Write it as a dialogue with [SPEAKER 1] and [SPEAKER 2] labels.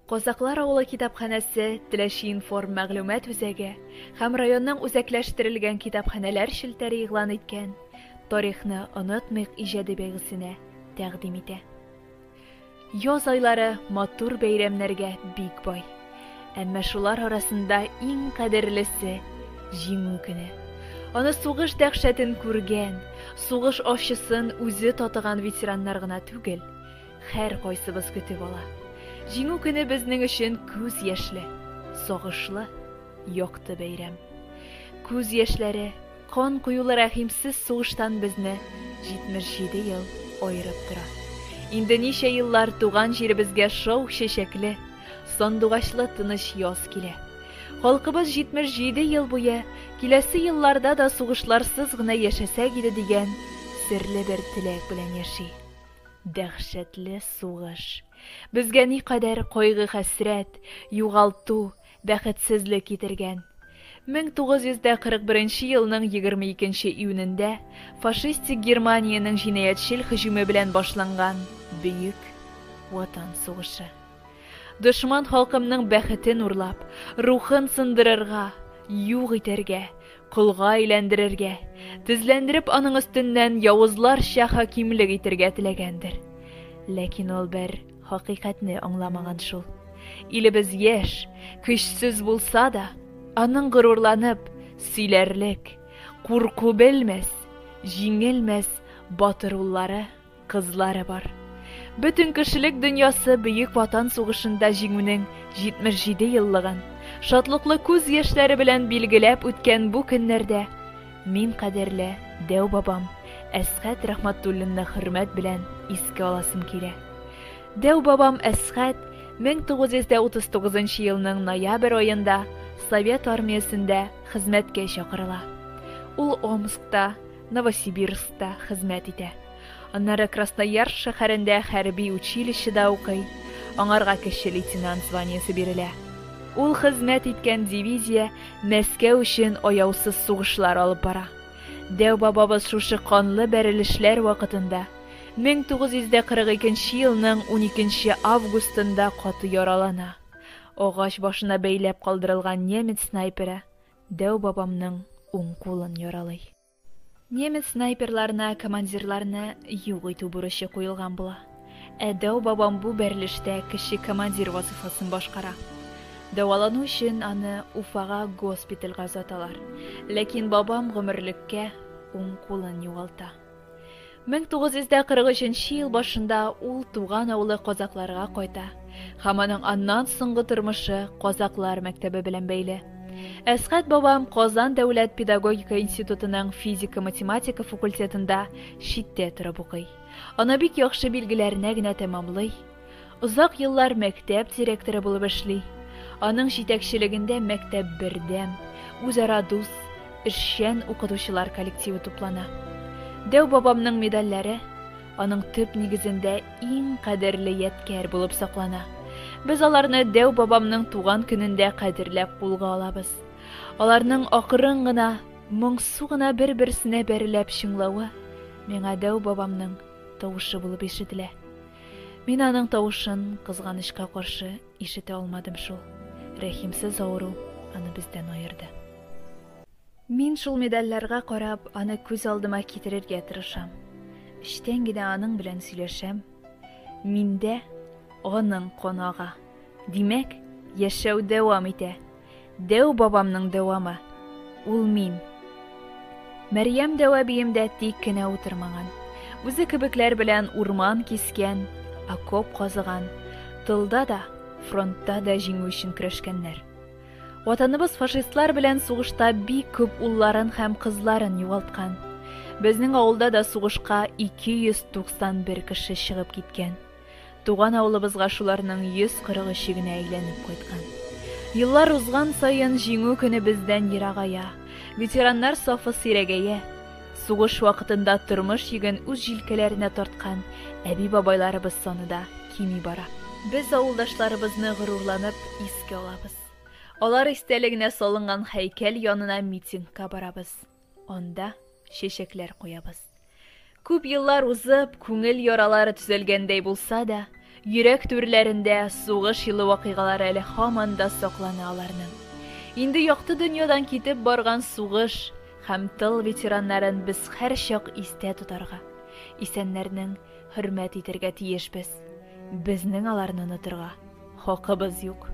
[SPEAKER 1] Казаклар авылы китапханәсе Теләчеинформ мәгълүмат үзәге һәм районның үзәкләштерелгән китапханәләр челтәре игълан иткән Тарихны онытмыйк иҗади бәйгесенә тәкъдим итә. Яз айлары матур бәйрәмнәргә бик бай. Әмма шулар арасында иң кадерлесе Җиңү көне. Аны сугыш дәһшәтен күргән, сугыш ачысын үзе татыган ветераннар гына түгел, Һәр кайсыбыз көтеп ала. Җиңү көне безнең өчен күз яшьле, сагышлы, якты бәйрәм. Күз яшьләре, кан коюлы рәхимсез сугыштан безне 77 ел аерып тора. Инде ничә еллар туган җиребезгә шау чәчәкле, сандугачлы тыныч яз килә. Халкыбыз 77 ел буе киләсе елларда да сугышларсыз гына яшәсәк иде дигән серле бер теләк белән яши. Дәһшәтле сугыш. Безгә никадәр кайгы-хәсрәт, югалту, бәхетсезлек китергән. 1941 елның 22 нче июнендә фашистик Германиянең җинаятьчел һөҗүме белән башланган Бөек Ватан сугышы. Дошман халкымның бәхетен урлап, рухын сындырырга, юк итәргә, колга әйләндерергә, тезләндереп аның өстеннән явызларча хакимлек итергә теләгәндер. Ләкин ул бер хакыйкатьне аңламаган шул. Илебез яшь, көчсез булса да, аның горурланып сөйләрлек, курку белмәс, җиңелмәс батыр уллары, кызлары бар. Бөтен кешелек дөньясы Бөек Ватан сугышында җиңүнең 77 еллыгын шатлыклы күз яшьләре белән билгеләп үткән бу көннәрдә мин кадерле дәү бабам Әсхәт Рәхмәтуллинны хөрмәт белән искә аласым килә. Дәү бабам Әсхәт 1939 елның ноябрь аенда Совет армиясендә хезмәткә чакырыла. Ул Омскта, Новосибирскта хезмәт итә. Аннары Красноярск шәһәрендә хәрби училищеда укый, аңарга кече лейтенант званиесе бирелә. Ул хезмәт иткән дивизия Мәскәү өчен аяусыз сугышлар алып бара. Дәү бабабыз шушы канлы бәрелешләр вакытында 1942 елның 12 августында каты яралана. Агач башына бәйләп калдырылган немец снайперы дәү бабамның уң кулын яралый. Немец снайперларына командирларны юк итү бурычы куелган була. Ә дәү бабам бу бәрелештә кече командир вазыйфасын башкара. Дәвалану өчен аны Уфага госпитальгә озаталар. Ләкин бабам гомерлеккә уң кулын югалта. 1943 ел башында ул туган авылы Казакларга кайта һәм аның аннан соңгы тормышы Казаклар мәктәбе белән бәйле. Әсхәт бабам Казан дәүләт педагогика институтының физика-математика факультетында читтә торып укый. Аны бик яхшы билгеләренә генә тәмамлый. Озак еллар мәктәп директоры булып эшли. Аның җитәкчелегендә мәктәп бердәм, үзара дус, эшчән укытучылар коллективы туплана. Дәү бабамның медальләре аның төп нигезендә иң кадерле ядкәр булып саклана. Без аларны дәү бабамның туган көнендә кадерләп кулга алабыз. Аларның акрын гына, моңсу гына бер-берсенә бәреләп чыңлавы миңа дәү бабамның тавышы булып ишетелә. Мин аның тавышын, кызганычка каршы, ишетә алмадым шул. Рәхимсез авыру аны бездән аерды. Мин шул медальләргә карап, аны күз алдыма китерергә тырышам. Эчтән генә аның белән сөйләшәм. Миндә аның каны ага. Димәк, яшәү дәвам итә. Дәү бабамның дәвамы. Ул мин. Мәрьям дәү әбием дә тик кенә утырмаган. Үзе кебекләр белән урман кискән, окоп казыган. Тылда да, фронтта да җиңү өчен көрәшкәннәр. Ватаныбыз фашистлар белән сугышта бик күп улларын һәм кызларын югалткан. Безнең авылда да сугышка 291 кеше чыгып киткән. Туган авылыбызга шуларның 143-е генә әйләнеп кайткан. Еллар узган саен Җиңү көне бездән ерагая, ветераннар сафы сирәгәя. Сугыш вакытында тормыш йөген үз җилкәләренә тарткан әби-бабайларыбыз саны да кими бара. Без авылдашларыбызны горурланып искә алабыз. Алар истәлегенә салынган һәйкәл янына митингка барабыз. Анда чәчәкләр куябыз. Күп еллар узып, күңел яралары төзәлгәндәй булса да, Йөрәк түрләрендә сугыш елы вакыйгалары әле һаман да саклана аларның. Инде якты дөньядан китеп барган сугыш һәм тыл ветераннарын без һәрчак истә тотарга, исәннәрнең хөрмәт итәргә тиешбез. Безнең аларны онытырга хакыбыз юк.